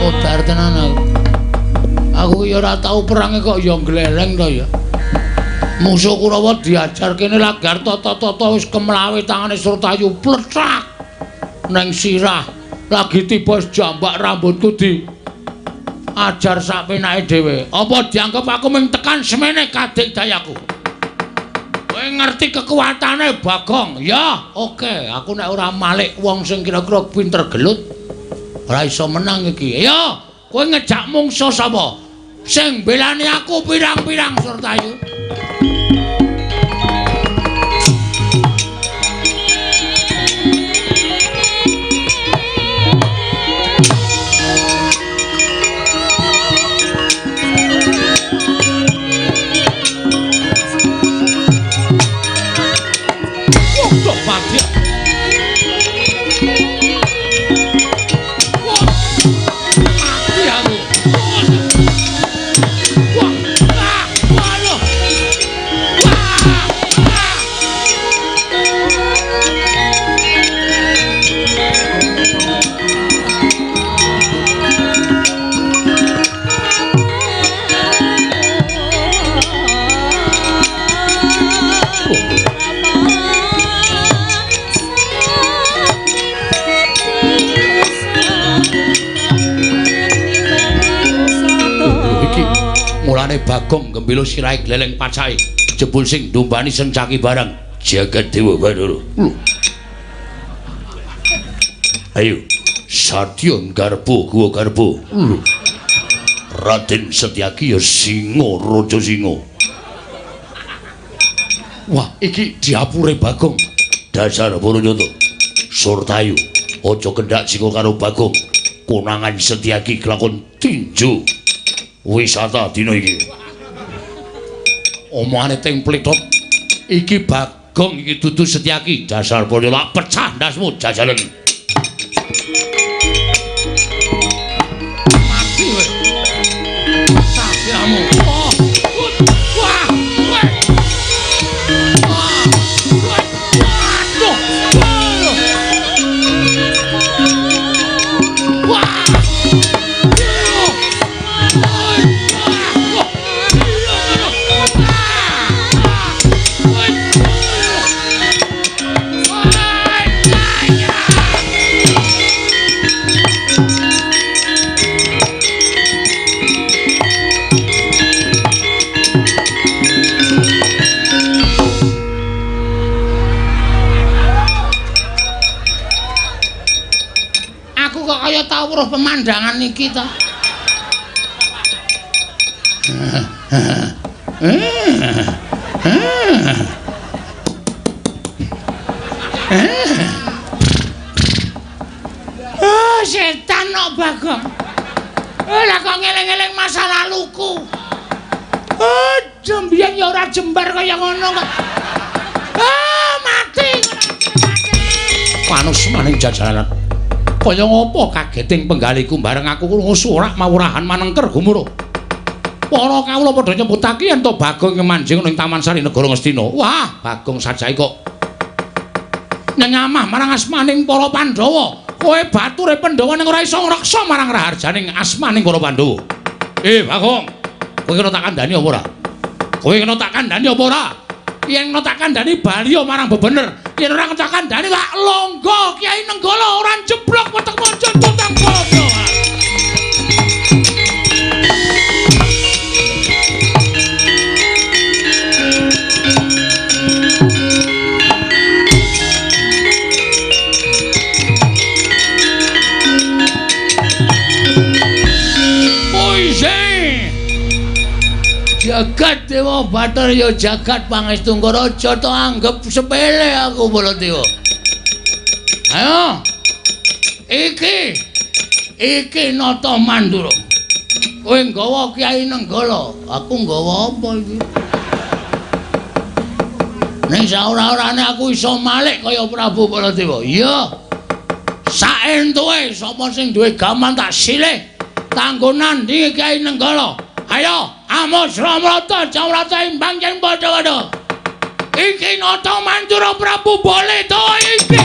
Modar tenan aku. Aku ya ora tau perange kok ya gleleng to ya. Musuh Kurawa diajar kene lagar tata-tata wis kemlawe tangane Surtayu plethak neng sirah. Lagi tiba jambak rambutku di ajar sak penake dhewe. Apa dianggep aku mung tekan semene kadik dayaku? Kowe ngerti kekuatane Bagong? Ya, oke. Aku nek ora malik wong sing kira-kira pinter gelut ora iso menang iki. Ayo, kowe ngejak mungsuh sapa? Sing belani aku pirang-pirang Surtayu. Mulane Bagong gembilo sirahe gleleng pacake jebul sing ndumbani sencaki barang jagat dewa Bathara. Ayo Satya garbo guwa garbo. Raden Setyaki ya singa raja singa. Wah, iki diapure Bagong. Dasar Baranyata. Surtayu aja kendhak singa karo Bagong. Konangan Setyaki kelakon tinju wisata dina iki. Omongane teng plethot. Iki Bagong iki dudu Setyaki. Dasar Baranyata pecah ndasmu jajalen. Mati kowe. Sapiamu. Oh. Wah. Wah. Waduh. Wah. Weruh pemandangan iki to. Oh, setan kok Bagong. Lah kok ngeling-eling masa laluku. Oh, mbiyen ya ora jembar kaya ngono kok. Ah, mati. Panus maning jajalan. Kaya ngopo kageting penggaliku bareng aku krungu sorak mawurahan manengker gumuruh. Para kawula padha nyebutake yen to Bagong manjing ning Taman Sari Negara Ngastina. Wah, Bagong sajae kok nyenyamah marang asmaning para Pandhawa. Kowe bature Pandhawa ning ora iso ngreksa marang raharjaning asmaning para Pandhawa. Bagong, kowe kena tak kandhani apa ora? Kowe kena tak kandhani apa ora? Yen kena tak kandhani bali marang bebener. Yen ora kena tak kandhani lak longgo Kyai Nenggala ora jeblok wetek mojo tutang padha. Jagat Dewa Bathara ya jagat pangestu Raja to anggep sepele aku Baladewa. Ayo. Iki iki Nata Mandura. Kowe nggawa Kyai Nenggala, aku nggawa apa iki? Ning saora-orane aku iso malik kaya Prabu Baladewa. Iya. Saentuke sapa sing duwe gaman tak silih kanggo nandhingi Kyai Nenggala. Ayo, amos ramrata jawrata imbang yen padha-padha. Iki Nata Mandura Prabu Baladewa iki.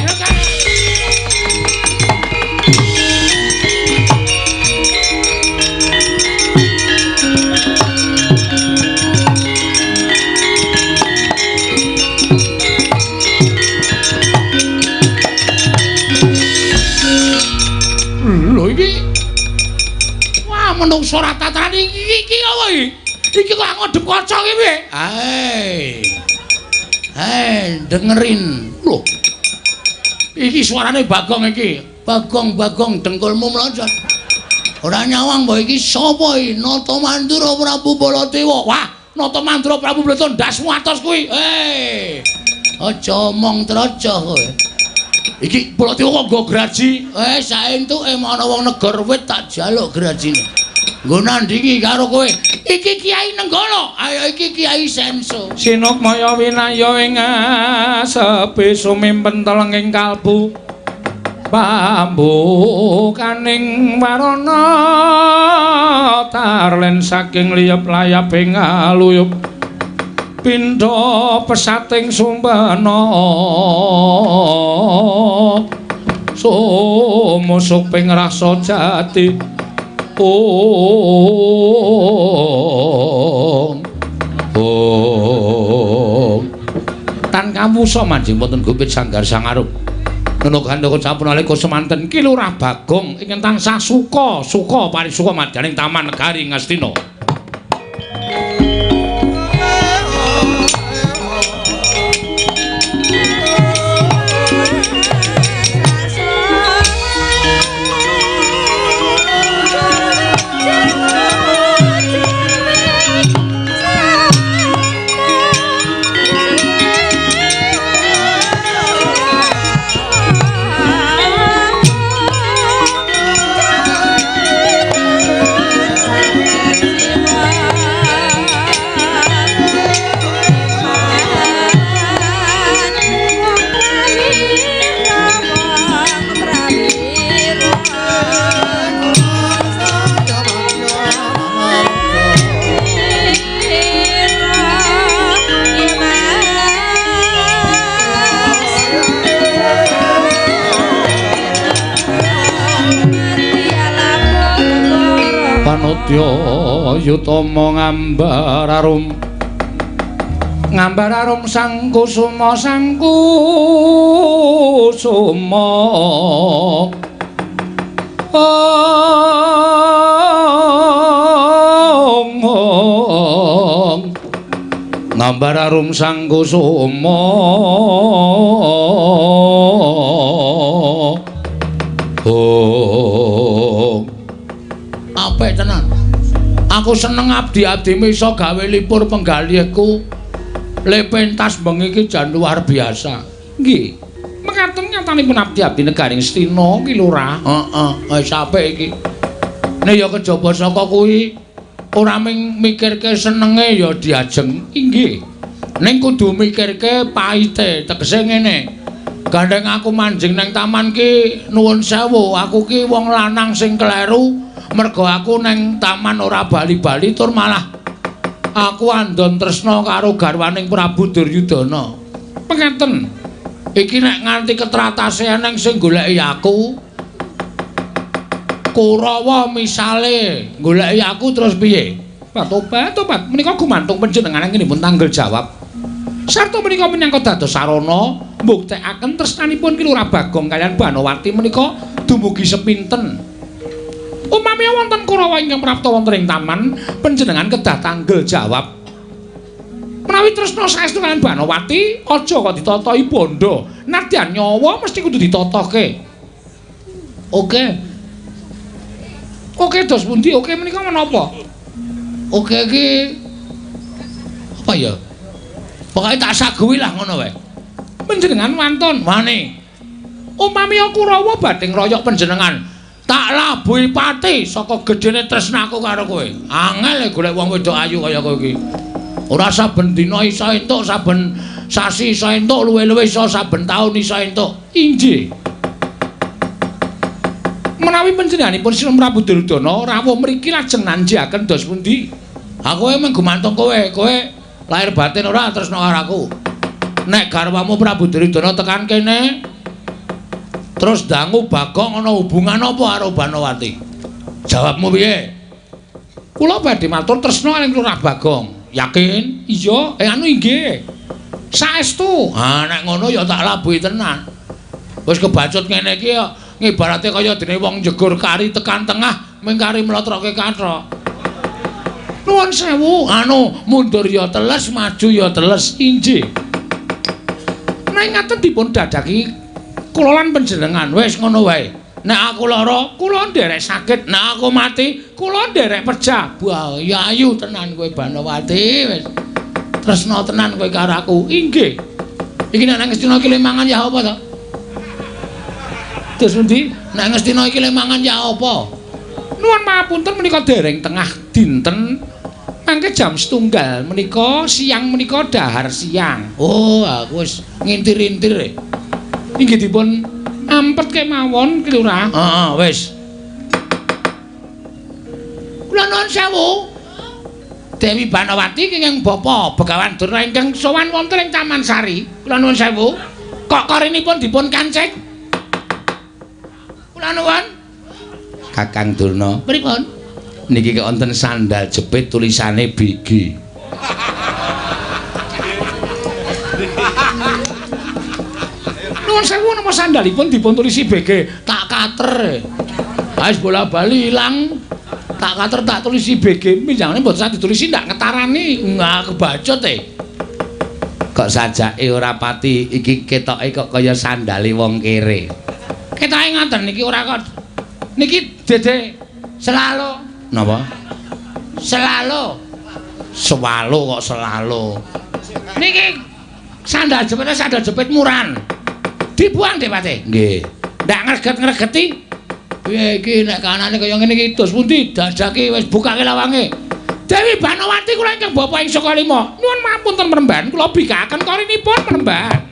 Lho iki. Wah, menungso ora tataran iki iki apa iki? Iki kok ngodhep kaca iki piye? Hai. Hai, dengerin. Lho. Iki suarane Bagong iki. Bagong, Bagong dengkulmu mlocot. Ora nyawang mbok iki sapa iki? Nata Mandura Prabu Baladewa. Wah, Nata Mandura Prabu Baladewa ndasmu atos kuwi. Hei. Aja omong trocoh kowe. Iki Baladewa kok nggo graji? Saentuke ana wong negor wit tak jaluk grajine. Nggo nandingi karo kowe. Iki Kiai Nenggala. Ayo iki Kiai Senso. Sinukmaya winaya ing asepi sumimpen telenging kalbu. Pambukaning warana tarlen saking liyep layaping aluyup. Pindha pesating sumbana sumusuk ping rasa jati. Ong ong tan kawusa manjing wonten gupit sanggar sangarup. Nunuk handaka sampun nalika semanten Ki Lurah Bagong ingkang tansah suka suka parisuka madyaning Taman Negari Ngastina. Panudya yutama ngambar arum ngambar arum sang kusuma sang kusuma ong ong ngambar arum sang kusuma ong. Apik tenan. Aku seneng abdi-abdimu iso gawe lipur penggalihku. Le pentas bengi iki jan luar biasa. Nggih. Mekaten nyatanipun abdi-abdi negaring Astina Ki Lurah. Heeh, wis apik iki. Nek ya kejaba saka kuwi ora ming mikirke senenge ya diajeng. Inggih. Ning kudu mikirke paite, tegese ngene. Gandeng aku manjing nang taman ki nuwun sewu, aku ki wong lanang sing kleru. Mergo aku neng taman ora bali-bali tur malah aku andon tresna karo garwaning Prabu Duryudana. Pengaten. Iki nek nganti ketratase eneng sing goleki aku, Kurawa misale goleki aku terus piye? Tobat, tobat. Menika gumantung panjenengan anggenipun tanggel jawab. Sarta menika minangka dados sarana mbuktekaken tresnanipun Ki Lurah Bagong kaliyan Banowati menika dumugi sepinten. Upami wonten Kurawa ingkang prapta wonten ing taman, panjenengan kedah tanggel jawab. Menawi tresna saestu kaliyan Banowati, aja kok ditatahi bondo. Nadyan nyawa mesti kudu ditatohke. Oke. Oke dos pundi? Oke menika menapa? Oke iki apa ya? Pokoke tak saguhi lah ngono wae. Panjenengan wantun wani. Upami Kurawa badhe ngroyok panjenengan, tak labuhi pati saka gedene tresnaku karo kowe. Angel golek wong wedok ayu kaya kowe iki. Ora saben dina iso entuk, saben sasi iso entuk, luwe-luwe iso saben taun iso entuk. Inggih. Menawi panjenenganipun Sinun Prabu Duryudana rawuh mriki lajeng nanjiaken dos pundi? Aku emang gumantung kowe, kowe lahir batin ora tresna karo aku. Nek garwamu Prabu Duryudana tekan kene terus dangu Bagong ana hubungan apa karo Banowati? Jawabmu piye? Kula badhe matur tresna kaliyan Lurah Bagong. Yakin? Iya, anu inggih. Saestu. Ha nek ngono ya tak labuhi tenan. Wis kebacut ngene iki ya Ngibarate kaya dene wong njegur kari tekan tengah ming kari mlotroke kathok. Nuwun sewu, anu mundur ya teles, maju ya teles, injih. Nek ngaten dipun dadaki kula lan panjenengan wis ngono wae. Nek aku lara, kula nderek sakit, nek aku mati, kula nderek pejah. Wah, ya ayu tenan kowe Banowati wis. Tresna tenan kowe karo aku. Inggih. Iki nek nang Ngastina iki le mangan ya apa to? Terus endi? Nek Ngastina iki le mangan ya apa? Nuwun mapunten menika dereng tengah dinten. Mangke jam 1:30 menika siang menika dahar siang. Oh, aku wis ngintir-intir. Inggih dipun ampet kemawon Ki Lurah. Heeh, wis. Kula nuwun sewu. Dewi Banowati kenging bapa Begawan Durna ingkang sowan wonten ing Taman Sari. Kula nuwun sewu. Kok korinipun dipun kancik? Kula nuwun. Kakang Durna. Pripun? Niki wonten sandal jepit tulisane BG. Nuwun sewu napa sandalipun dipun tulisi BG? Tak kater. Wis bola-bali ilang. Tak kater tak tulisi BG. Minjangane mboten sah ditulisi ndak ngetarani. Nggak kebacut e. Kok sajake ora pati iki ketoke kok kaya sandale wong kere. Ketoke ngoten niki ora kok. Niki dede selalu. Napa? Selalu. Sewalo kok selalu. Niki sandal jepitnya sandal jepit murahan. Dibuang deh Pate. Nggih. Ndak ngreget-ngregeti. Piye iki nek kanane kaya ngene iki dos pundi dadake wis bukake lawange. Dewi Banowati kula ingkang bapa ing Saka Lima. Nuwun mapunten mremban kula bikakaken korinipun mremban.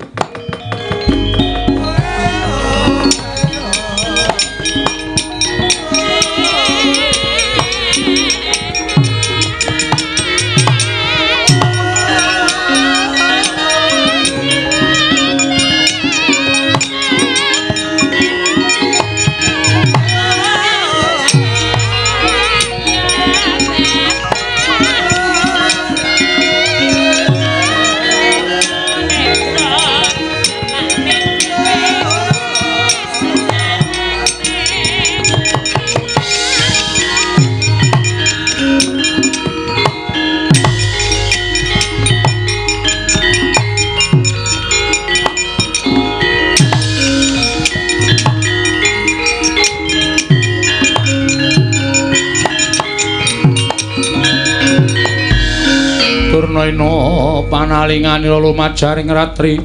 Durnaina panalinganira lumajaring ratri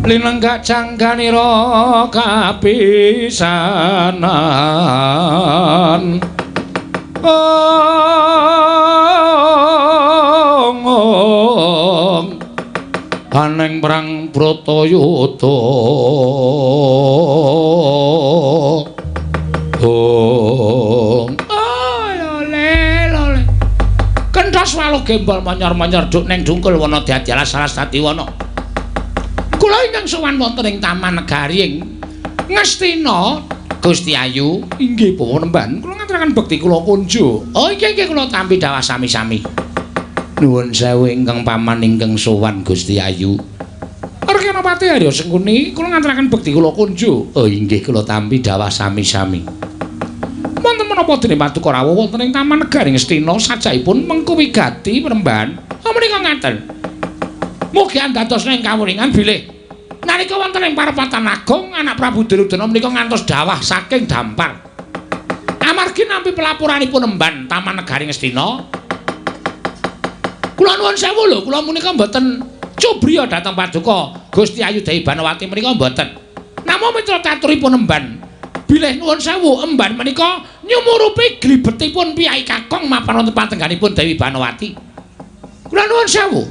linenggak jangganira kapisanan. Ong aneng perang Bratayuda. Ong Kenthas waluh gembol manyor-manyor duk neng dungkul wana dadi alas alas dadi wana. Kula ingkang sowan wonten ing Taman Negari ing Ngastina Gusti Ayu inggih bawa nemban kula ngaturaken bekti kula kunjuk. Oh inggih inggih kula tampi dawah sami-sami. Nuwun sewu ingkang paman ingkang sowan Gusti Ayu. Arkanapati Arya Sengkuni kula ngaturaken bekti kula kunjuk. Oh inggih kula tampi dawah sami-sami. Wonten menapa dene paduka rawuh wonten ing Taman Negari Ngastina sajaipun mengku wigati mremban. Oh menika ngaten. Mugi andados ing kawuningan bilih nalika wonten ing parepatan agung anak Prabu Duryudana menika ngantos dawah saking dampar. Amargi nampi pelaporanipun emban Taman Negari Ngastina. Kula nuwun sewu lho, kula menika mboten cubriya dhateng paduka Gusti Ayu Dewi Banowati menika mboten. Namung mitra taturipun emban bilih nuwun sewu emban menika nyumurupi glibetipun piyai kakung mapan wonten patengganipun Dewi Banowati. Kula nuwun sewu.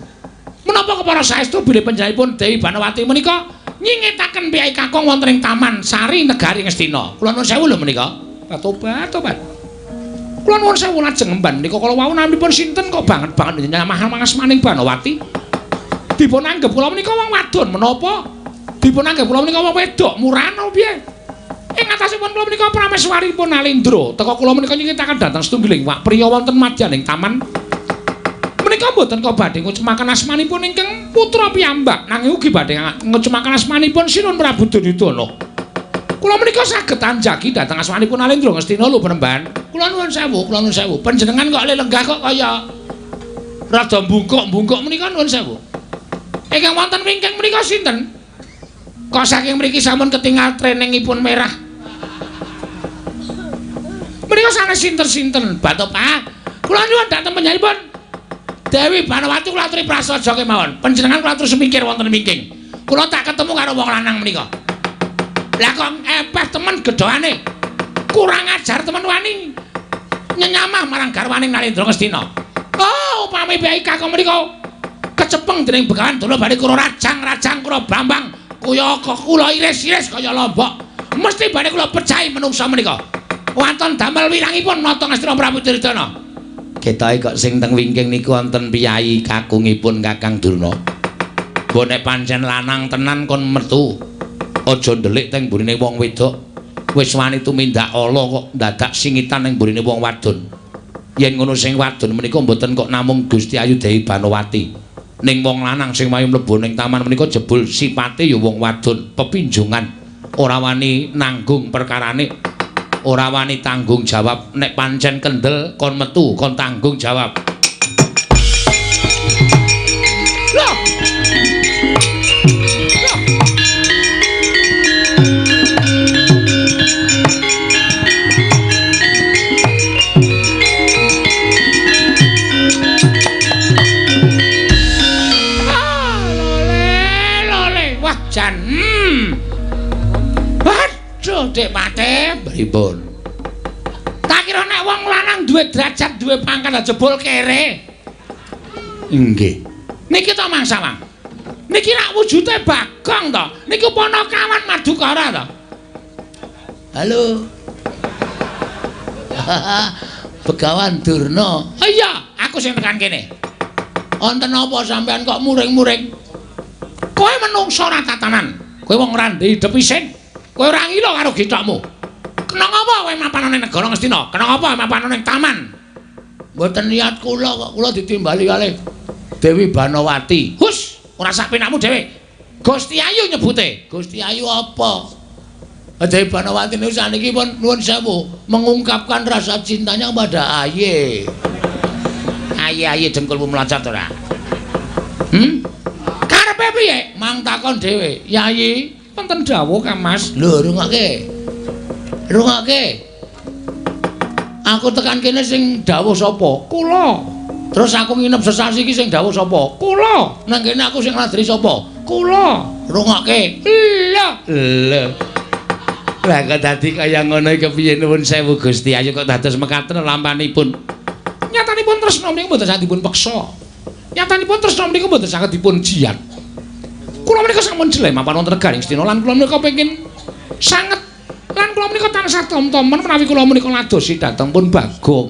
Menapa kepara saestu bilih panjenenganipun Dewi Banowati menika nyingetaken piyai kakung wonten ing Taman Sari Negari Ngastina. Kula nuwun sewu lho menika. Tobat tobat. Kula nuwun sewu lajeng emban menika kala wau naminipun sinten kok banget-banget nyamah mangasmaning Banowati. Dipun anggep kula menika wong wadon menapa? Dipun anggep kula menika wong wedok murahan apa piye? Ing atasipun kula menika prameswaripun Alindra. Teka kula menika nyingetaken dhateng setunggiling wak priya wonten madyaning taman. Menika mboten kok badhe ngucemaken asmanipun ingkang putra piyambak, nanging ugi badhe ngucemaken asmanipun Sinuwun Prabu Duryudana. Kula menika saged anjagi dhateng asmanipun Alendra Ngastina lho Penemban. Kula nuwun sewu, kula nuwun sewu. Panjenengan kok lenggah kok kaya rada mbungkuk-mbungkuk menika nuwun sewu. Ingkang wonten wingking menika sinten? Kok saking mriki sampun ketingal treningipun merah. Menika sanes sinten-sinten, Batopa. Kula nyuwun dhateng panjenenganipun Dewi Banowati kula aturi prasaja kemawon. Panjenengan kula atur semingkir wonten wingking. Kula tak ketemu karo wong lanang menika. Lah kok epeh temen gedhoane. Kurang ajar temen wani nyenyamah marang garwaning Narendra Ngastina. Oh, upami piyai kakung menika kecepeng dening Begawan Durna badhe kula rajang-rajang kula brambang kaya kula iris-iris kaya lombok. Mesti badhe kula pecahi menungsa menika. Wonten damel wirangipun nata Ngastina Prabu Duryudana. Ketoke kok sing teng wingking niku wonten piyai kakungipun Kakang Durna. Mbok nek pancen lanang tenan kon metu. Aja ndelik teng mburine wong wedok. Wis wani tumindak ala kok dadak singitan ning mburine wong wadon. Yen ngono sing wadon menika mboten kok namung Gusti Ayu Dewi Banowati. Ning wong lanang sing wayu mlebu ning taman menika jebul sipate ya wong wadon, pepinjungan, ora wani nanggung perkarane, ora wani tanggung jawab. Nek pancen kendel kon metu, kon tanggung jawab. Loh. Dek Pate, pripun? Tak kira nek wong lanang duwe derajat, duwe pangkat jebul kere. Nggih. Niki to Mang Sawang. Niki rak wujude Bagong to. Niku panakawan Madukara to. Halo. Begawan Durna. Oh iya, aku sing tekan kene. Wonten apa sampean kok muring-muring? Kowe menungsa ora tatanan. Kowe wong ora ndek isin. Kowe ora ngila karo githokmu. Kena ngapa kowe mapan ning negara Ngastina? Kena ngapa mapan ning taman? Mboten niat kula kok, kula ditimbali kalih Dewi Banowati. Hus, ora sak penakmu dhewe. Gusti Ayu nyebute. Gusti Ayu apa? Dewi Banowati niku saniki pun nuwun sewu mengungkapkan rasa cintanya kepada Aye. Aye-aye dengkulmu mlocot ora? Karepe piye? Mang takon dhewe. Yayi, wonten dawuh Kang Mas. Lho, rungokke. Rungokke. Aku tekan kene sing dawuh sapa? Kula. Terus aku nginep sesasi iki sing dawuh sapa? Kula. Nang kene aku sing ngladri sapa? Kula. Rungokke. Lho. Lho. Lah kok dadi kaya ngono iki kepiye nuwun sewu Gusti Ayu kok dados mekaten lampanipun. Nyatanipun tresna menika mboten saged dipun peksa. Nyatanipun tresna menika mboten saged dipun jiat. Kula menika sampun jeleh mapan wonten negaring Ngastina lan kula menika pengin sanget lan kula menika tansah tom-tomen menawi kula menika ladosi dhateng pun Bagong.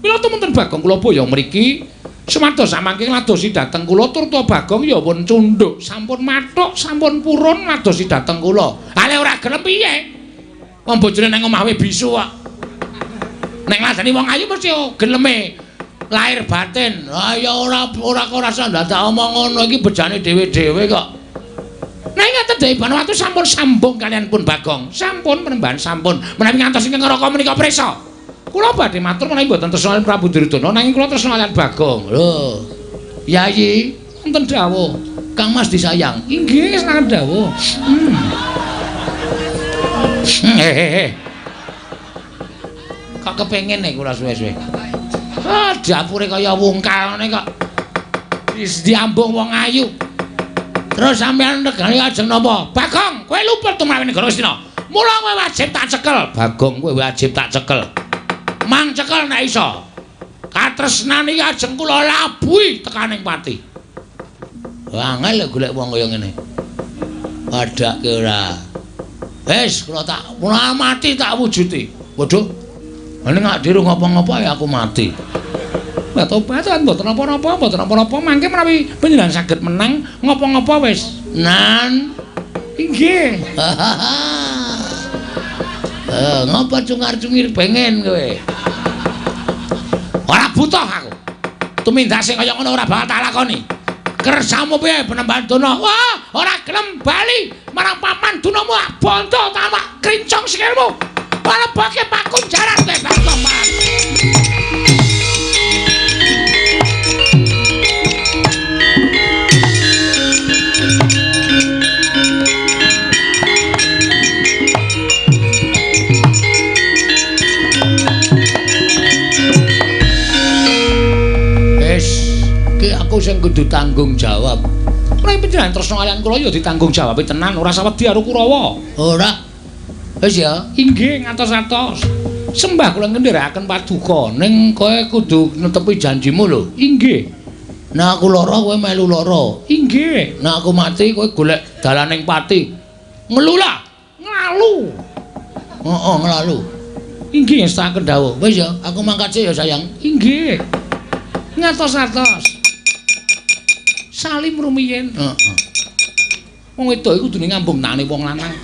Mila tumunten Bagong kula boyong mriki sumados samangke ladosi dhateng kula turta Bagong ya pun cundhuk, sampun mathuk, sampun purun ladosi dhateng kula. Ale ora gelem piye? Wong bojone nang omah wae bisu kok. Nek ngladeni wong ayu mesti geleme lahir batin. Ah ya ora ora kok rasa ndadak omong ngono iki bejane dhewe-dhewe kok. Nah ngaten Dewi Banowati sampun sambung kalian pun Bagong. Sampun penembahan sampun. Menawi ngantos ingkang neraka menika prisa. Kula badhe matur menawi mboten tresna kaliyan Prabu Duryudana nanging kula tresna kaliyan Bagong. Lho. Yayi, wonten dawuh. Kang Mas disayang. Inggih, sanget dawuh. Hehehe. Kok kepengin nek kula suwe-suwe. Ah, dapure kaya wungkal ngene kok. Wis diambung wong ayu. Terus sampean regane ajeng napa? Bagong, kowe luput tumrap negara Ngastina. Mula kowe wajib tak cekel. Bagong, kowe wajib tak cekel. Mang cekel nek iso. Katresnan iki ajeng kula labuhi tekaning pati. Angel golek wong kaya ngene. Padake ora. Wis kula tak mati tak wujuti. Waduh. Ning gak diru ngopo-ngopo ya aku mati. Mbah tobat mboten napa-napa, mboten napa-napa mangke menawi panjenengan saged menang ngopo-ngopo wis. Nan. Inggih. Ngopo cungar-cungir pengen kowe? Ora butuh aku. Tumindak sing kaya ngono ora bakal tak lakoni. Kersamu piye Panembahan Durna? Wah, ora gelem bali marang paman Durnamu bondo tak krincong sikilmu. Walebake pakunjaran kowe Bagong Mas. Aku sing kudu tanggung jawab. Ora panjenengan tresna kaliyan kula ya ditanggung jawab tenan, ora sawedi karo Kurawa. Ora. Wis ya. Inggih, ngatos-atos. Sembah kula ngendherekaken paduka, ning kowe kudu netepi janjimu lho. Inggih. Nek aku lara kowe melu lara. Inggih. Nek aku mati kowe golek dalaning pati. Ngelula, nglalu. Heeh, nglalu. Inggih, ngestakaken dawuh. Wis ya, aku mangkat sik ya, sayang. Inggih. Ngatos-atos. Salim rumiyin. Heeh. Wong wedok iku kudune ngambung tangane wong lanang.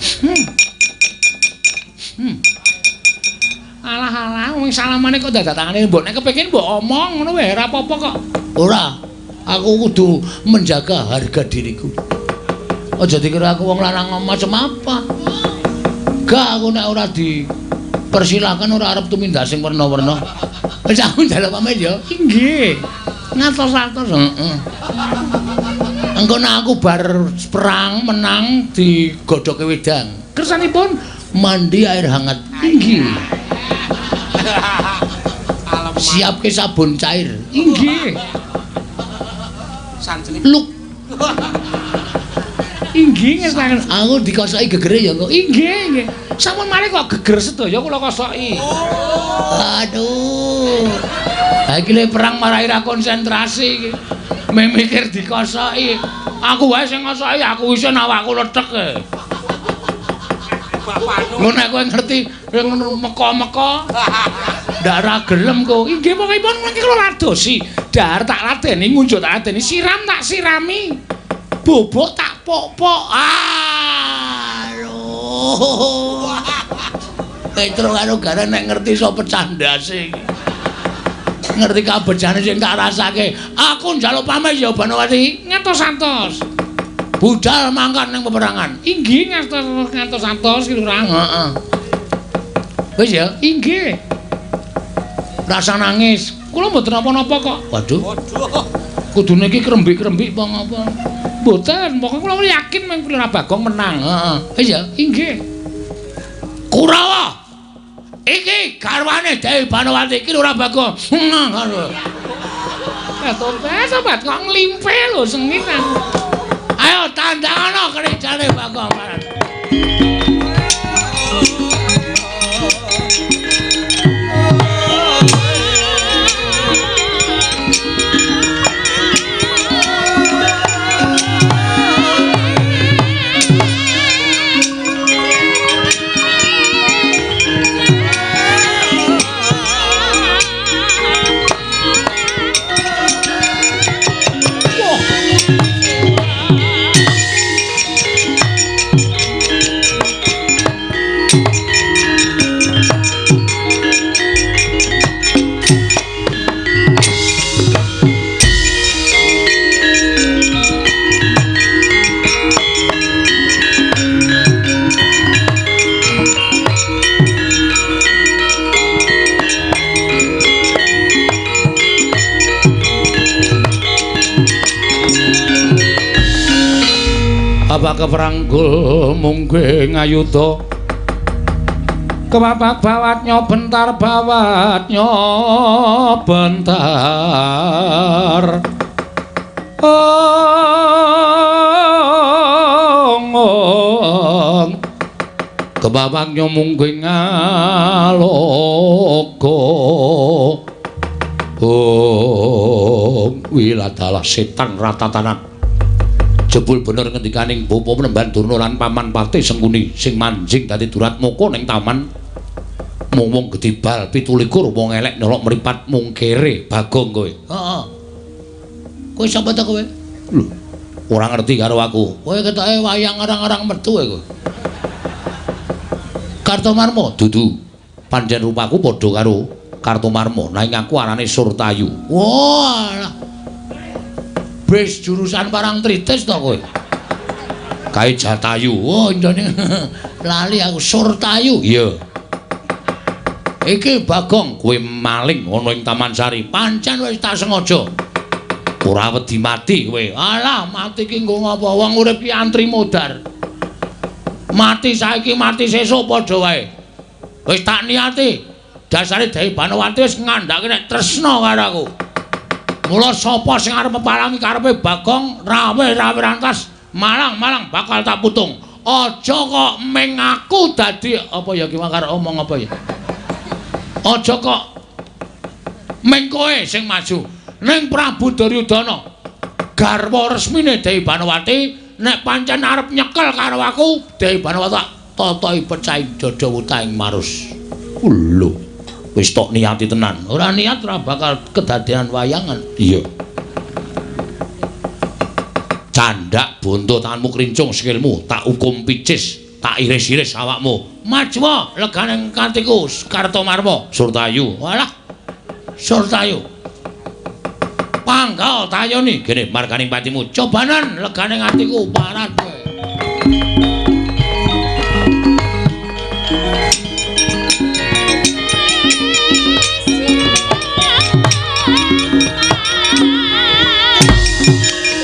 Alah-alah, wong salamane kok dadak tangane mbok nek kepengin mbok omong ngono wae ora apa-apa kok. Ora. Aku kudu menjaga harga diriku. Aja dikira aku wong lanang macam apa. Gak, aku nek ora dipersilahkan ora arep tumindak sing werna-werna. Wis aku njaluk pamit ya. Inggih. Ngatos-atos. Heeh. Engko nek aku bar perang menang digodhoke wedang. Kersanipun mandi air hangat. Inggih. Siapke sabun cair. Inggih. Luk. Inggih ngestakaken. Aku dikosoki gegere ya kok. Inggih, nggih. Sampun mari kok geger sedaya kula kosoki. Aduh. Ha iki le perang marai ra konsentrasi iki. Mikir dikosoki. Aku wae sing ngosoki, aku isin awakku lethek e. Ngono nek kowe ngerti meka-meka ndak ra gelem kok. Inggih pokokipun mangke kula ladosi. Dahar tak ladeni, ngunjuk tak ladeni, siram tak sirami. Bobok tak pok-pok. Aduh. Petro karo Gareng nek ngerti iso pecah ndase iki. Ngerti kabejane sing tak rasake. Aku njaluk pamit ya Banowati. Ngantos-antos. Budal mangkat ning peperangan. Inggih ngantos-antos ki Lurah. Heeh. Wis ya? Inggih. Rasa nangis. Kula mboten napa-napa kok. Waduh. Kudune iki krembik-krembik apa ngapa? Mboten, pokoke kula yakin mung Lurah Bagong menang. Heeh. Wis ya? Inggih. Kurawa. Iki garwane Dewi Banowati iki Lurah Bagong. Sobat kok nglimpe lho sengit aku. Ayo tandangana kerjane Bagong. Bapak keperanggul mungge ngayuda kepapak bawatnya bentar bawatnya bentar ong ong kepapaknya mungge ngaloka ong wiladalah setan ratatanan. Jebul bener ngendikaning Bapa Penemban Durna lan Paman Patih Sengkuni sing manjing dadi Duratmaka ning taman mung wong gedhe bal 27 wong elek nyolok mripat mung kere Bagong kowe. Heeh. Kowe sapa ta kowe? Lho, ora ngerti karo aku. Kowe ketoke wayang arang-arang metu kowe. Kartomarma dudu. Pancen rupaku padha karo Kartomarma, nanging aku arane Surtayu. Wah. Bis jurusan Parangtritis to kowe? Kae Jatayu. Oh, njane lali aku Surtayu. Iya. Iki Bagong kowe maling ana ing Taman Sari. Pancen wis tak sengaja. Ora wedi mati kowe. Alah, mati ki nggo ngapa? Wong urip ki antri modar. Mati saiki mati sesuk padha wae. Wis tak niati. Dasare Dewi Banowati wis ngandhake nek tresna karo aku. Mula sapa sing arep mepalangi karepe Bagong rawe-rawe rantas malang-malang bakal tak putung. Aja kok ming aku dadi apa ya ki karo omong apa ya. Aja kok ming kowe sing maju. Ning Prabu Duryudana garwa resmine Dewi Banowati nek pancen arep nyekel karo aku Dewi Banowati tak totohi pecahing dada wutahing marus. Lho, wis tok niati tenan. Ora niat ora bakal kedadean wayangan. Iya. Candak bonto tanganmu krincung sikilmu tak hukum picis, tak iris-iris awakmu. Majuwa legane katiku Kartomarma. Surtayu. Walah. Surtayu. Panggal tayoni gene marganing patimu. Cobanan legane atiku parat kowe.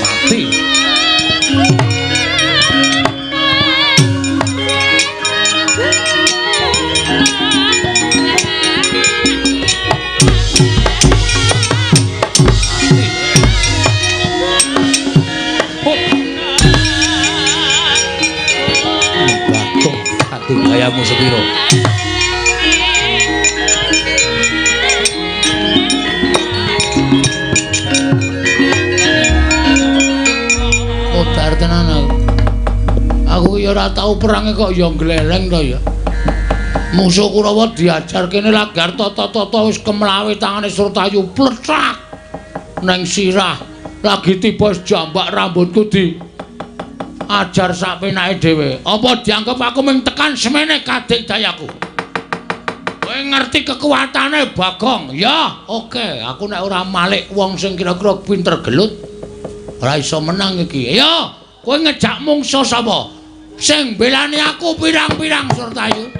Mati. Gayamu sepiro? Modar tenan aku. Aku ya ora tau perange kok ya gleleng to ya. Musuh Kurawa diajar kene lagar tata-tata wis kemlawe tangane Surtayu plethak neng sirah. Lagi tiba jambak rambutku di ajar sak penake dhewe. Apa dianggep aku mung tekan semene kadik dayaku? Kowe ngerti kekuatane Bagong? Ya, oke. Aku nek ora malik wong sing kira-kira pinter gelut ora iso menang iki. Ya, kowe ngejak mungsa sapa? Sing belani aku pirang-pirang Surtayu.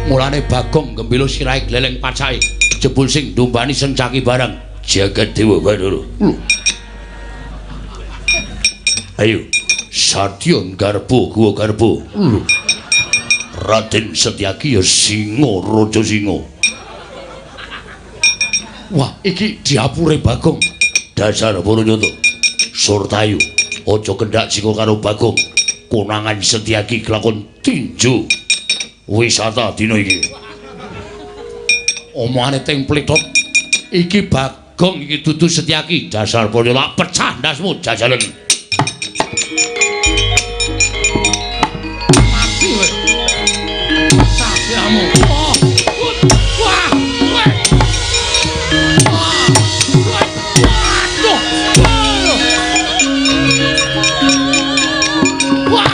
Mulane Bagong gembilo sirahe gleleng pacake jebul sing ndumbani sencaki barang jagat dewa Bathara. Ayo Satya garbo guwa garbo. Raden Setyaki ya singa raja singa. Wah, iki diapure Bagong. Dasar Puranyata. Surtayu aja kendhak singa karo Bagong. Konangan Setyaki kelakon tinju wisata dina iki. Omongane teng plethot. Iki Bagong iki dudu Setyaki. Dasar Puranyata pecah ndasmu jajalan. Mati kowe. Satyamu. Oh. Wah. Wah. Waduh. Wah. Wah.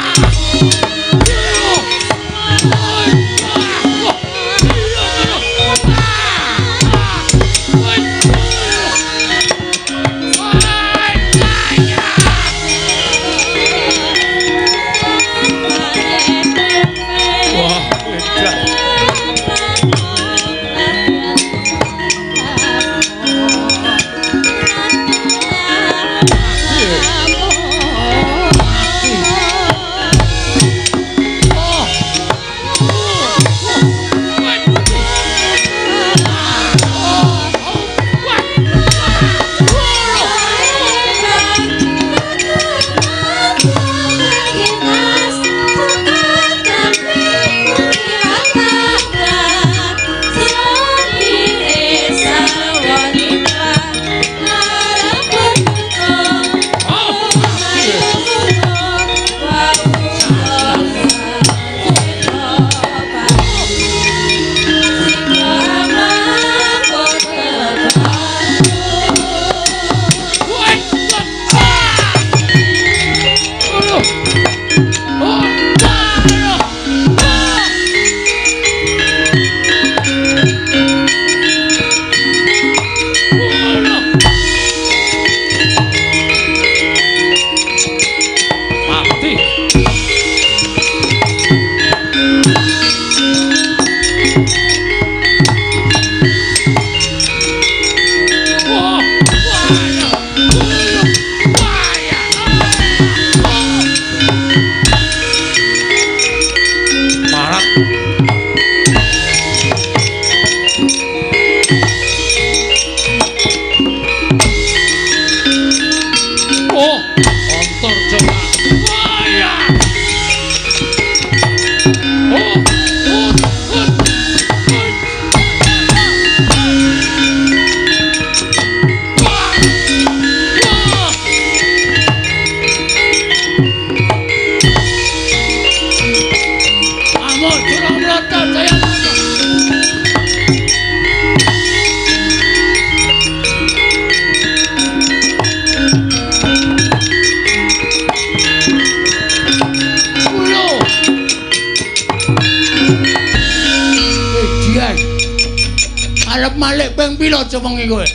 Ping pira cewengi kowe?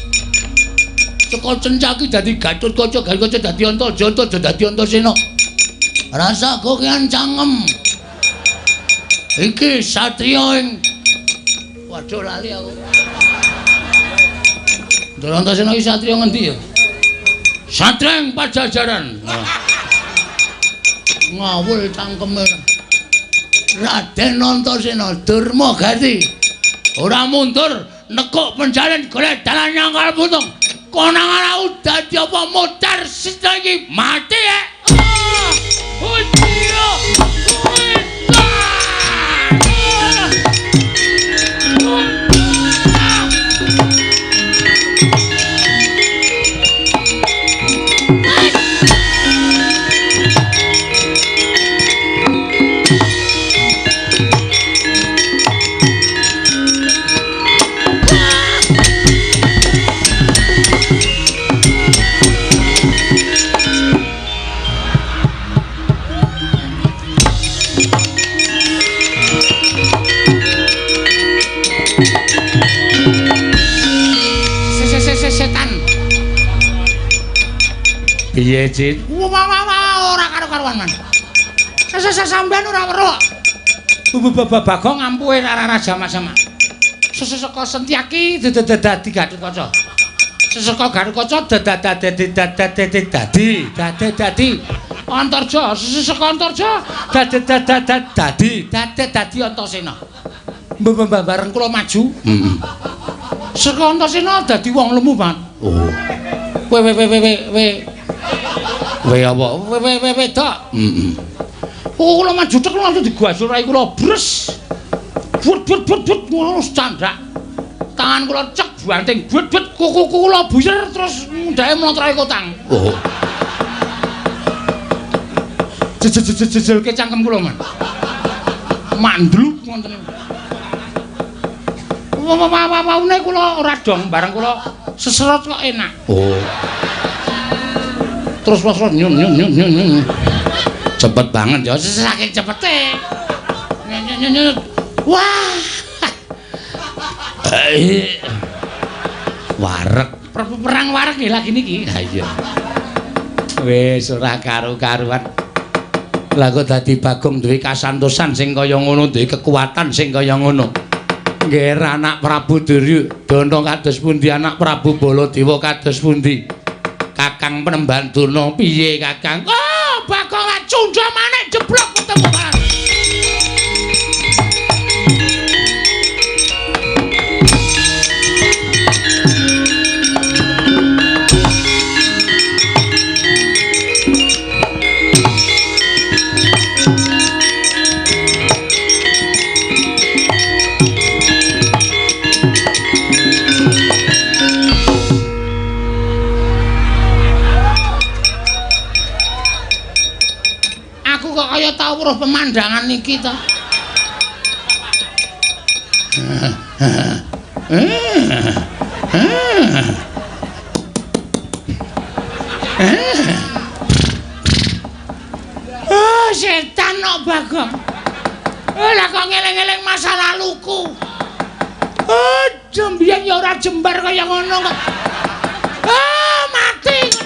Saka Cencaki dadi Gatotkaca, Gatotkaca dadi Antaja, Antaja dadi Antasena. Rasa kokean cangkem. Iki satriya ing waduh lali aku. Ndara Antasena iki satriya ngendi ya? Satriya ing Pajajaran. Ngawul cangkeme. Raden Antasena Durma Gati. Ora mundur nekuk penjalin golek dalan nyangkal putung. Konang ora dadi apa modar sita iki mati ya. Oh iya. Setan. Piye, Cit? Wah, wah, wah, ora karo-karuan, Man. Sampeyan ora weruh. Bagong ampuhe ora sama-sama. Seseka Sentyaki dadi Gatotkaca. Seseka Gatotkaca dadi dadi dadi dadi Antarja, seseka Antarja dadi dadi dadi dadi Antasena. Bareng kula maju. Heeh. Saka Antasena dadi wong lemu, Pak. Oh. We we we we we. We apa? We we we wedok. Heeh. Oh, kula maju tek langsung digajul rai kula bres. But but but but ngono candhak. Tangan kula cek banting but but kuku kula buyer terus mundhake mlotrai kotang. Oh. Jejelke cangkem kula, Man. Mandluk ngoten niku. Wawane kula ora dong, bareng kula seserot kok enak. Oh. Terus terus nyun nyun nyun nyun. Cepet banget ya, saking cepete. Nyun nyun nyun. Wah. Wareg, perang wareg nggih lagi niki. Ha iya. Wis ora karu-karuan. Lah kok dadi Bagong duwe kasantosan sing kaya ngono, duwe kekuatan sing kaya ngono. Nggih anak Prabu Duryudana kados pundi, anak Prabu Baladewa kados pundi? Kakang Penemban Durna piye, Kakang? Oh, Bagong lak cundha manik jeblok ketemu kan. Kaya tau weruh pemandangan niki to. Oh, setan kok Bagong. Lah kok ngeling-eling masa laluku. Oh, mbiyen ya ora jembar kaya ngono kok. Oh, mati.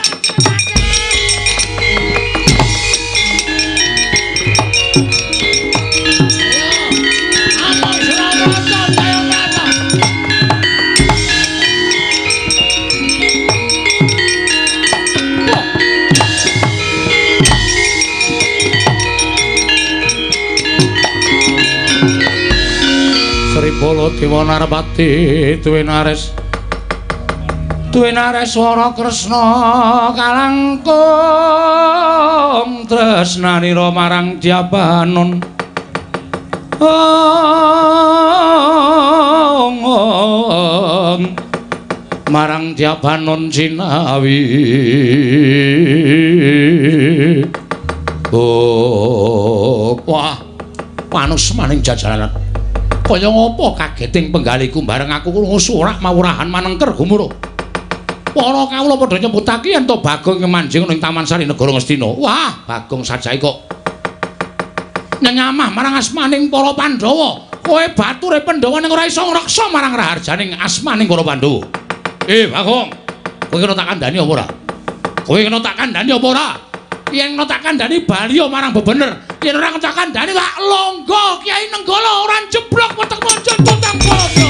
Baladewa Narpati duwe nares Duwenares swara Kresna kalangkung tresnanira marang Dyabanon. Ong marang Dyabanon jinawi. Oh, wah, panus maning jajaran. Kaya ngopo kageting penggaliku bareng aku krungu surak mawurahan manengker gumuruh. Para kawula padha nyebutake yen to Bagong manjing ning Taman Sari Negara Ngastina. Wah, Bagong sajae kok Nyenyamah marang asmaning para Pandhawa. Kowe bature Pandhawa ning ora iso ngreksa marang raharjaning asmaning para Pandhawa. Bagong. Kowe kena tak kandhani apa ora? Kowe kena tak kandhani apa ora? Yen kena tak kandhani bali marang bebener. Yen ora kena tak kandhani tak longgo Kyai Nenggala ora jeblok weteng monjon tutang padha.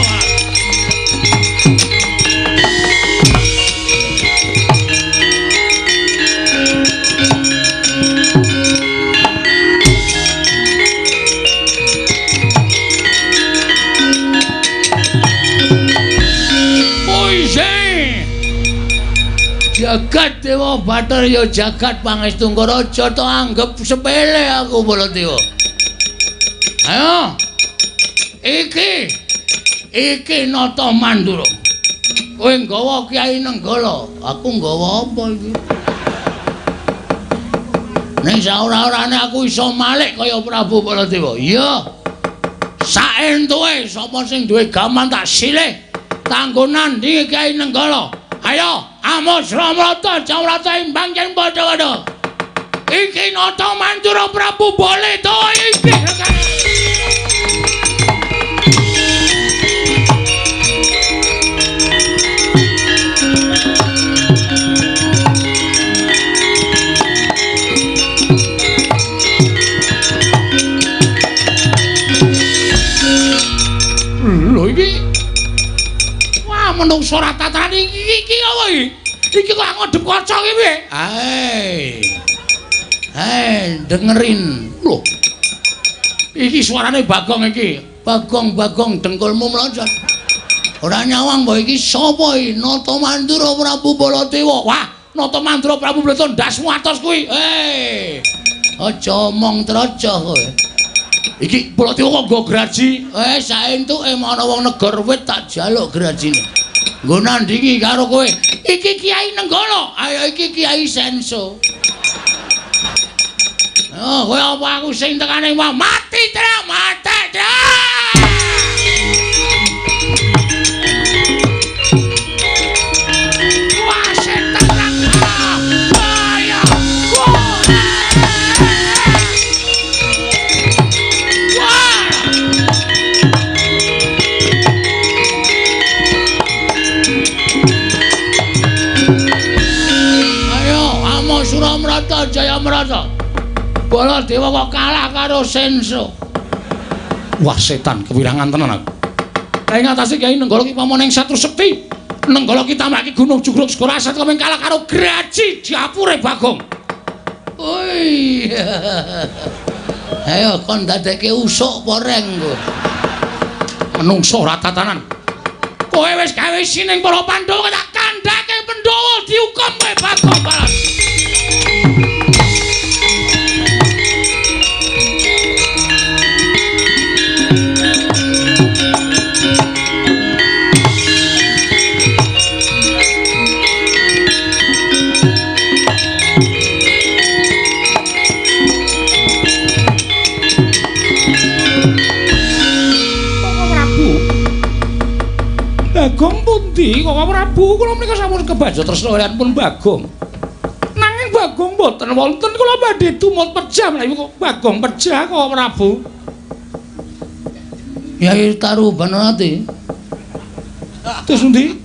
Jagat Dewa Bathara ya jagat pangestu Raja to anggep sepele aku Baladewa. Ayo. Iki iki Nata Mandura. Kowe nggawa Kyai Nenggala, aku nggawa apa iki? Ning saora-orane aku iso malik kaya Prabu Baladewa. Iya. Saentuke sapa sing duwe gaman tak silih kanggo nandhingi Kyai Nenggala. Ayo, amos Ramrata, Jawrata imbang yen padha-padha. Iki Nata Mandura Prabu Baladewa iki. Lho iki. Wah, menungso ora tataran iki iki apa iki? Iki kok ngodhep kaca iki piye? Hai. Hai, dengerin. Lho. Iki suarane Bagong iki. Bagong-bagong dengkulmu mlocot. Ora nyawang mbok iki sapa iki? Nata Mandura Prabu Baladewa. Wah, Nata Mandura Prabu Baladewa ndasmu atos kuwi. Hei. Aja omong trocoh kowe. Iki Baladewa kok nggo graji? Saentuke ana wong negor wit tak jaluk grajine. Nggo nandhingi karo kowe. Iki Kyai Nenggala, ayo iki Kyai Senso. Oh, kowe apa aku sing tekane wae mati tra, mati tra. Wah, setan ra. Ayo. Wah. Ayo, amo Suramrata Jayamrata. Baladewa kok kalah karo Senso. Wah, setan kewirangan tenan aku. Lah ing atase Kyai Nenggala ki pamane ing Satru Sekti. Nenggala ki tamaki Gunung Jugruk Segara Asat kok kalah karo graji dapure Bagong. Oi. Ayo kon dadekke usuk apa reng kowe. Menungso ora tatanan. Kowe wis gawe sining para Pandhawa tak kandhake Pandhawa dihukum kowe Bagong Balas. Bagong pundi Koko Prabu? Kula menika sampun kebajo tresna kaliyan pun Bagong. Nanging Bagong mboten wonten, kula badhe tumut pejah menawi kok Bagong pejah Koko Prabu. Yai Taru Banowati. Terus pundi?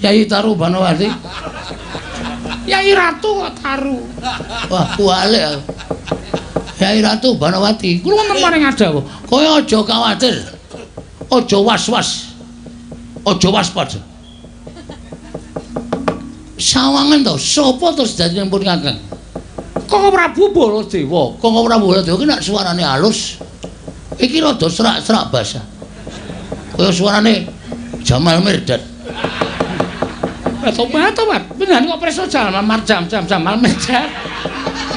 Yai Taru Banowati. Yai Ratu kok Taru. Wah, kuwalik aku. Yai Ratu Banowati. Kula wonten paring adawa. Kowe aja kuwatir. Aja was-was. Aja waspada. Sawangan to, sapa to sejatine pun Kakang? Koko Prabu Baladewa. Koko Prabu Baladewa ki nek suarane halus. Iki rada serak-serak basah. Kaya suarane Jamal Mirdad. Tobat, tobat. Bener kok preso Jamal Marjam, Jam Jamal Mirdad.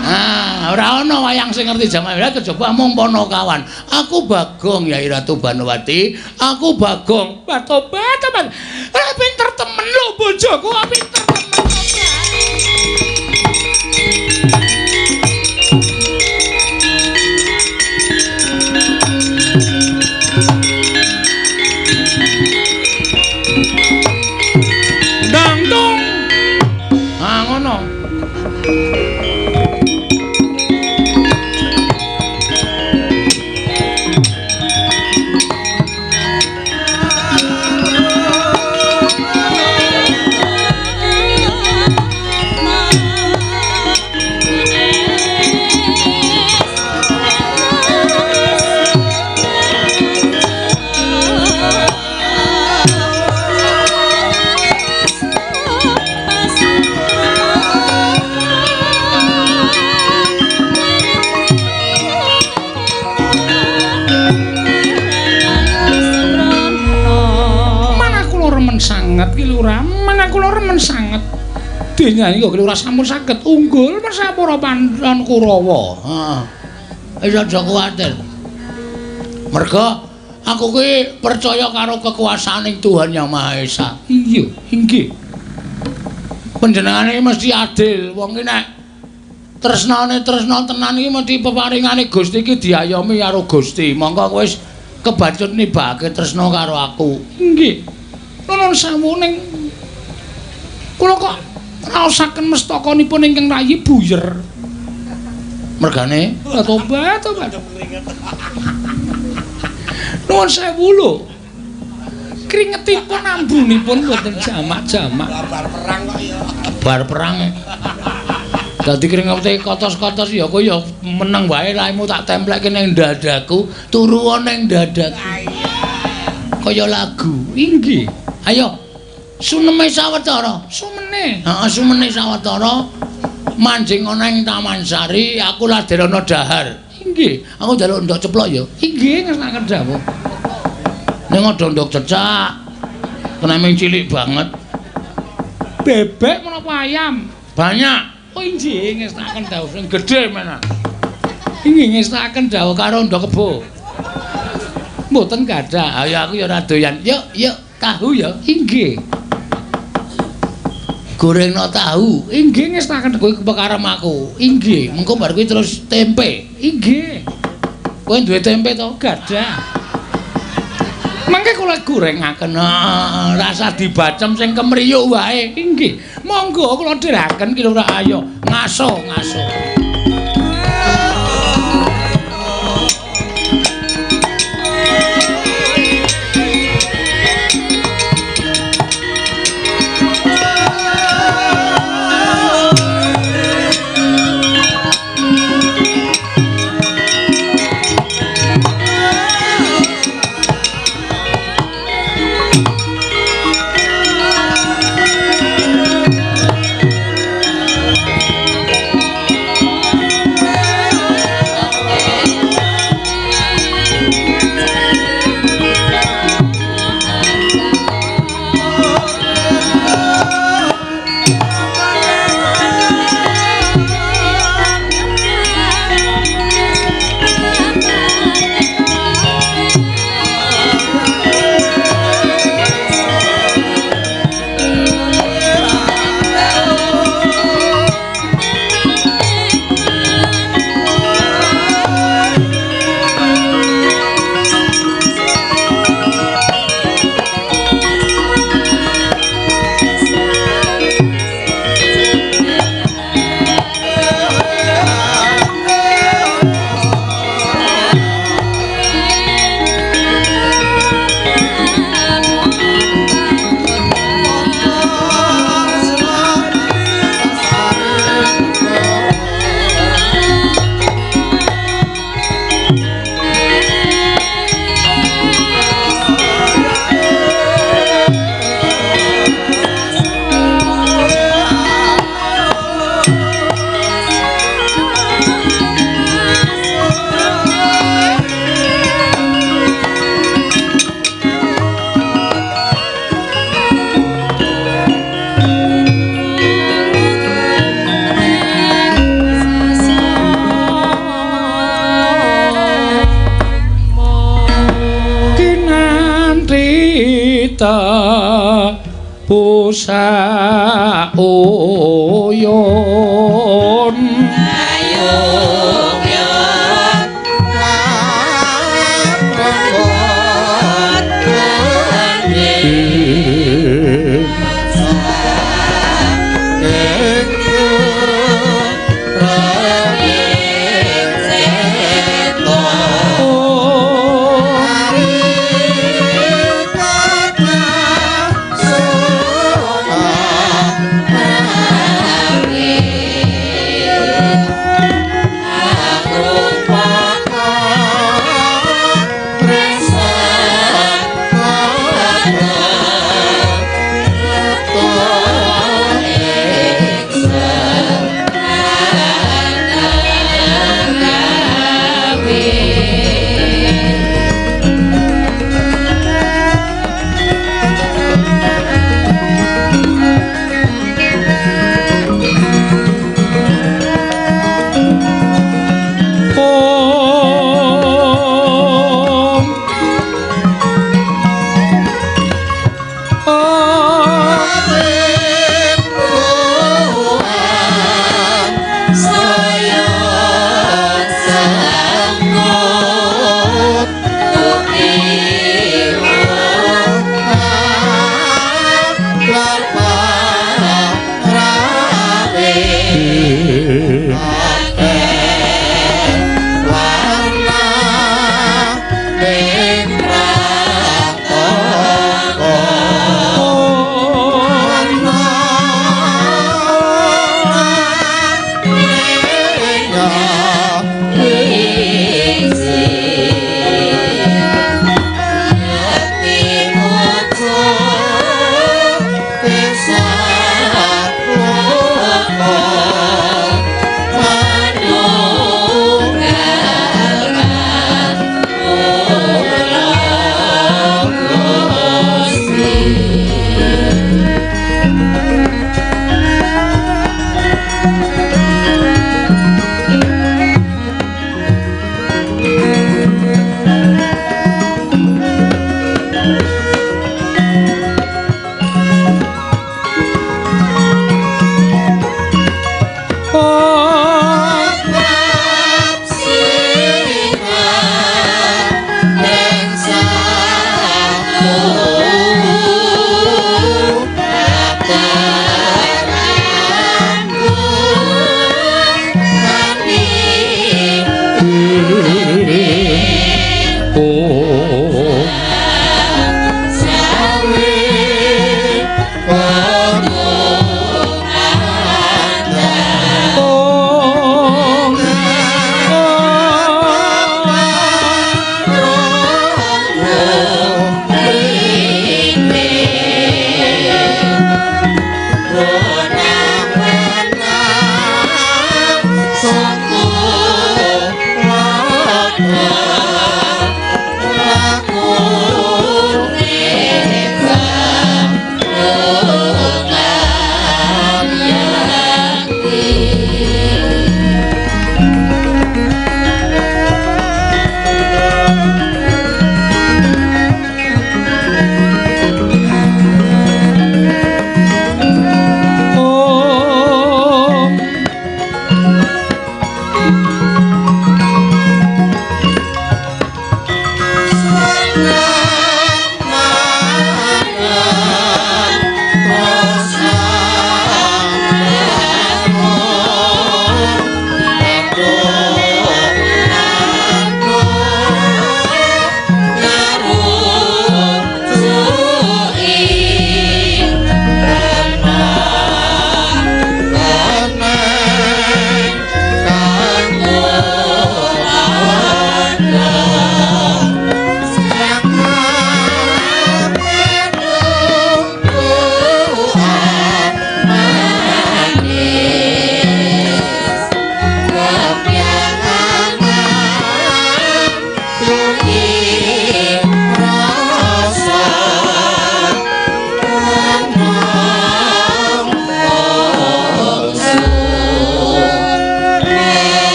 Ah, ora ana wayang sing ngerti Jamal Mirdad kejaba mung Ponokawan. Aku Bagong Yai Ratu Banowati, aku Bagong. Tobat, tobat. Ah, pinter temen lho bojoku, pinter temen. Dang dong. Ah, ngono. Dene kok ora sampun saged unggul mersah para Pandhawa Kurawa. Heeh. Wis aja kuwatir. Merga aku kuwi percaya karo kekuasaaning Tuhan Yang Maha Esa. Iya, inggih. Panjenengane mesti adil. Wong iki nek tresnane tresna tenan iki mesti peparingane Gusti iki diayomi karo Gusti. Mongko kowe wis kebacut nibake tresna karo aku. Inggih. Nuwun sewu ning kula kok raosaken mestakanipun ingkang rayi buyer. Mergane tobat tobat. Nuwun sewu lho. Kringetipun ambunipun mboten jamak-jamak. Bar perang kok ya. Bar perang. Dadi kringete kotos-kotos ya kowe ya meneng wae raimu tak templekke ning dadaku, turu ning dadaku. Kaya lagu. Inggih. Ayo. Suneme sawetara. Sumene. Heeh, sumene sawetara. Manjing ana ing Taman Sari, aku laderono dahar. Inggih. Aku njaluk ndok ceplok ya. Inggih, ngersakaken dawuh. Ning ada ndok cecak. Kena cilik banget. Bebek menapa ayam? Banyak. Oh inggih, ngersakaken dawuh sing gedhe menan. Inggih, ngersakaken dawuh karo ndok kebo. Mboten gadah. Ayo aku ya ora doyan. Yuk, yuk, tahu ya. Inggih. Gorengno tahu. Inggih, ngersakaken kuwi kepekarem aku. Inggih, mengko bar kuwi terus tempe. Inggih. Kowe duwe tempe to? Gadah. Mangke kula gorengaken. Rasa dibacem sing kemriyuk wae. Inggih. Monggo kula dherekaken ki lho ayo. Ngaso, ngaso. Pusa uyun ayo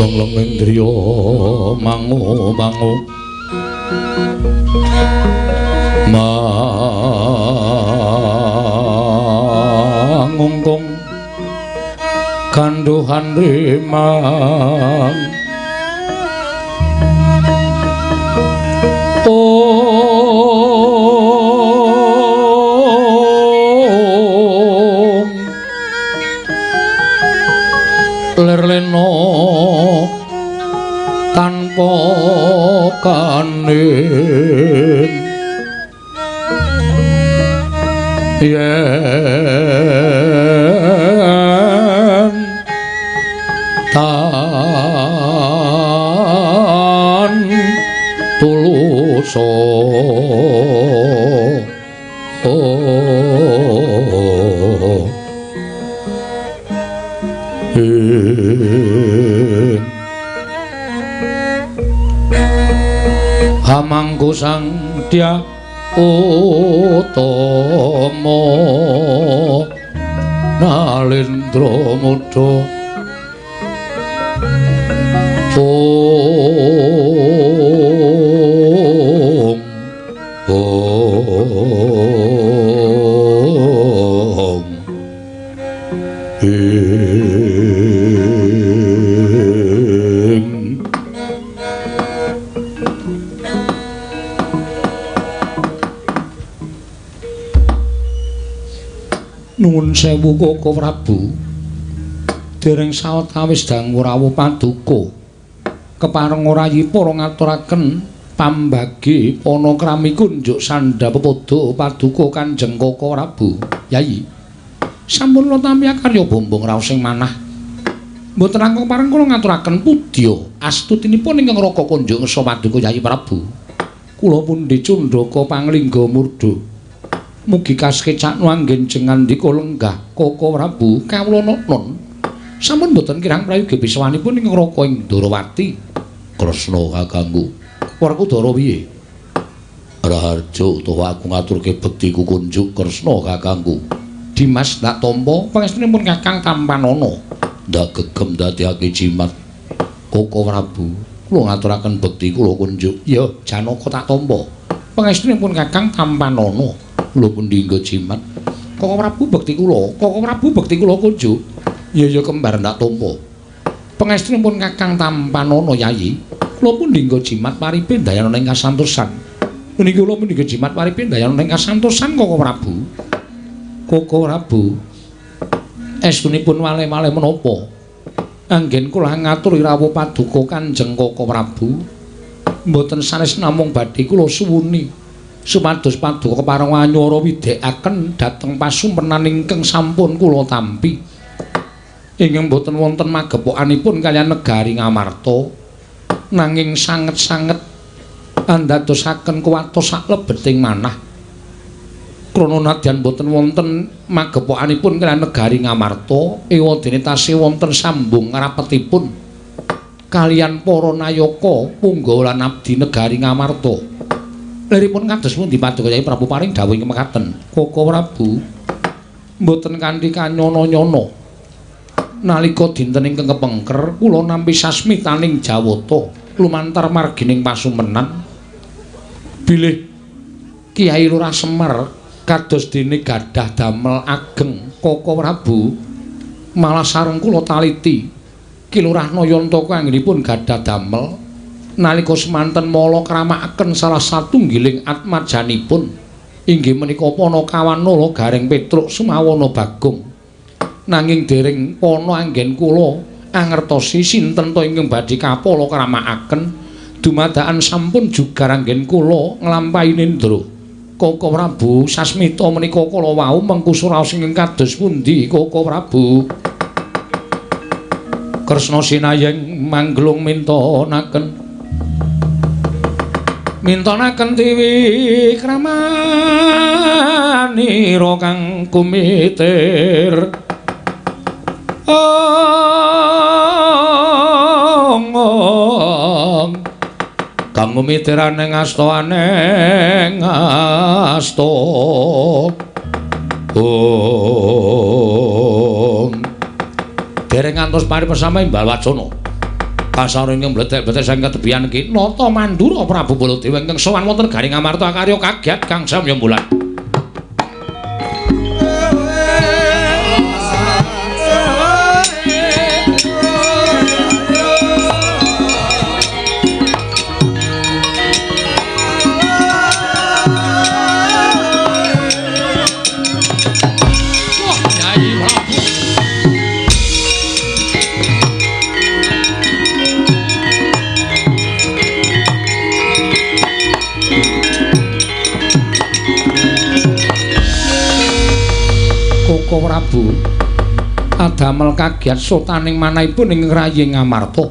Jonglong indriya mangu-mangu mangungkung kanduhan rimang. Om lerleno tanpa kanin yen tan tuluso Hamangku sang Dya Utama Nalendra Muda Om Om Ing. Nuwun sewu Koko Prabu. Dereng sawetawis dangu rawuh paduka. Kepareng rayi para ngaturaken pambagi panakrami kunjuk sandha pepodo paduka Kanjeng Koko Prabu. Yayi. Sampun kula tampi karya bombong raos sing manah. Mboten langkung pareng kula ngaturaken pudya astutinipun ingkang raka kunjuk ngersa paduka Yayi Prabu. Kula pundi cundhaka panglingga murda. Mugi kasekecakno anggen jengandika lenggah Koko Prabu kawula non. Sampun mboten kirang prayogi biswanipun ingkang raka ing Ndorowati. Kresna kakangku. Werkudara piye? Raharja utawa aku ngaturke bektiku kunjuk Kresna kakangku. Dimas ndak tampa pangestunipun Kakang Tampanana. Ndak gegem ndadekake jimat. Koko Prabu, kula ngaturaken bekti kula kunjuk. Ya, Janaka tak tampa. Pangestunipun Kakang Tampanana. Kula pundi nggo jimat. Koko Prabu bekti kula, Koko Prabu bekti kula kunjuk. Ya ya kembar ndak tampa. Pangestunipun Kakang Tampanana Yayi, kula pundi nggo jimat paripe ndayana ing kasantosan. Niki kula pundi nggo jimat paripe ndayana ing kasantosan Koko Prabu. Koko Prabu, estunipun wale-wale menapa? Anggen kula ngaturi rawuh paduka Kanjeng Koko Prabu, mboten sanes namung badhe kula suwuni supados paduka kepareng wanyara widhekaken dhateng pasumpenan ingkang sampun kula tampi. Ingkang boten wonten magepokanipun kaliyan negari Ngamarta, nanging sanget-sanget andadosaken kuwatos saklebeting manah. Krana nadyan boten wonten magepokanipun kaliyan negari Ngamarta, ewadene tasih wonten sambung rapetipun kaliyan para nayaka punggawa lan abdi negari Ngamarta. Liripun kados pundi paduka Kyai Prabu paring dawuh ing mekaten? Koko Prabu mboten kanthi kanyono-nyono. Nalika dinten ingkang kepengker kula nampi sasmitaning Jawata lumantar margining pasumenan bilih Kyai Lurah Semar kados dene gadah damel ageng Koko Prabu malah sareng kula taliti Ki Lurah Nayantaka anggenipun gadah damel nalika semanten mala kramakaken salah satunggiling atmajanipun inggih menika Panakawan Gareng Petruk Sumawana Bagong. Nanging dereng pana anggen kula angertosi sinten ta ingkang badhe kapala kramakaken dumadakan sampun jugar anggen kula nglampahi nendra. Koko Prabu sasmita menika kala wau mengku suraos ingkang kados pundi Koko Prabu? Kresna sinayeng mangglung mintonaken mintonaken tiwi kramanira kang kumitir. Ong kang kumitirane asta aneng asta. Om dereng ngantos paripesama imbal wacana. Kasar ingkang mledhek-mledhek saking ketebian iki Nata Mandura Prabu Baladewa ingkang sowan wonten Garing Amarta karya kagiat kang samya bulan. Koko Prabu adamel kagiat sotaning manahipun ing rayi Ngamarta.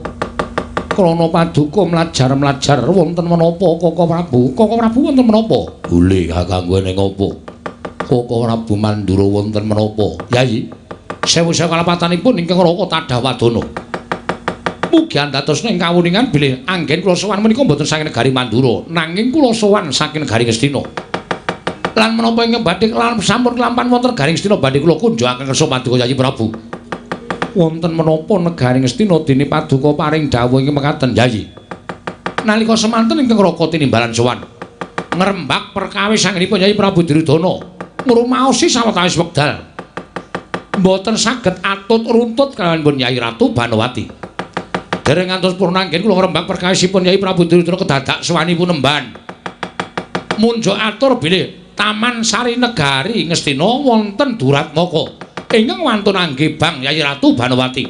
Krana paduka mlajar-mlajar wonten menapa Koko Prabu? Koko Prabu wonten menapa? Boleh kakangku ning apa? Koko Prabu Mandura wonten menapa? Yayi, sewu-sewu kalepatanipun ingkang Raka Tadhawadana. Mugi andados ing kawuningan bilih anggen kula sowan menika mboten saking negari Mandura, nanging kula sowan saking negari Ngastina. Lan menapa ingkang badhe lan sampun kelampan wonten Garing Ngastina badhe kula kunjungaken kersa paduka Yayi Prabu. Wonten menapa negari Ngastina dene paduka paring dawuh ingkang mekaten Yayi. Nalika semanten ingkang Raka tinimbalan sowan ngrembak perkawis anggenipun Yayi Prabu Duryudana ngrumaosi sawetawis wekdal. Mboten saged atut runtut kalawan Yayi Ratu Banowati. Dereng ngantos purna anggen kula ngrembak perkawisipun Yayi Prabu Duryudana kedadak sowanipun emban. Munjuk atur bilih Taman Sari Negari Ngastina wonten Duratmaka ingkang wantun angge bang Yayi Ratu Banowati.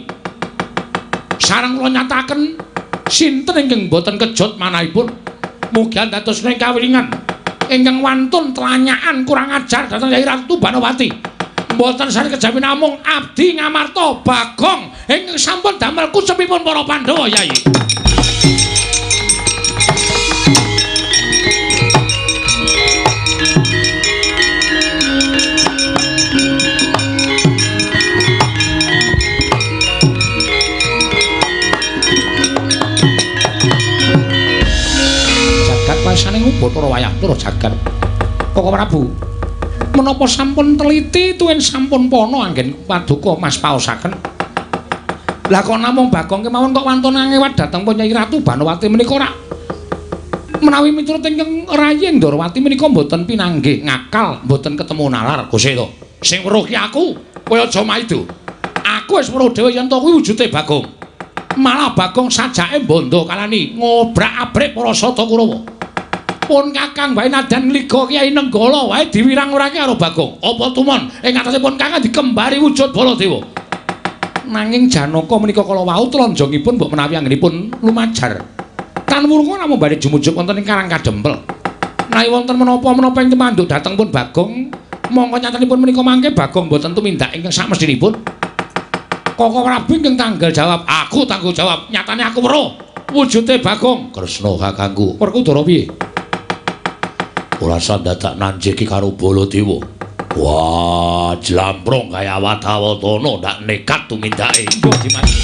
Sareng kula nyataken sinten ingkang boten kejot manahipun mugi andados ing kawilingan ingkang wantun tlanyakan kurang ajar dhateng Yayi Ratu Banowati. Mboten sari kejawi namung abdi Ngamarta Bagong ingkang sampun damel kucepipun para Pandhawa Yayi. Saning Ubathara wayah tur jagat. Koko Prabu, menapa sampun teliti tuwin sampun pana anggen paduka Mas paosaken? Lah kok namung Bagong kemawon kok wantun angewat dhateng pun Nyai Ratu Banowati menika ora menawi miturut ingkang rayi Ndorowati menika mboten pinanggih ngakal, mboten ketemu nalar Guseta. Sing weruh ki aku, kowe aja maido. Aku wis weruh dhewe yen to kuwi wujude Bagong. Malah Bagong sajake bondo kalani ngobrak-abrik para Sata Kurawa. Pun Kakang wae nadan ngliga Kyai Nenggala wae diwirang-wirangke karo Bagong. Apa tumon ing atase pun Kakang dikembari wujud Baladewa. Nanging Janaka menika kala wau tlanjangipun mbok menawi anggenipun lumajar. Tan wurunga namung badhe jumujuk wonten ing Karang Kadempel. Menawi wonten menapa-menapa ing tumanduk dhateng pun Bagong, mongko nyatanipun menika mangke Bagong mboten tumindak ingkang samestinipun. Koko Prabu ingkang tanggal jawab, aku tanggung jawab. Nyatane aku weruh wujude Bagong. Kresna kakangku, Werkudara piye? Ora sandadak nanjeki karo Baladewa. Wah, jlamprong kaya watawatana ndak nekat tumindake. Mbah dimati.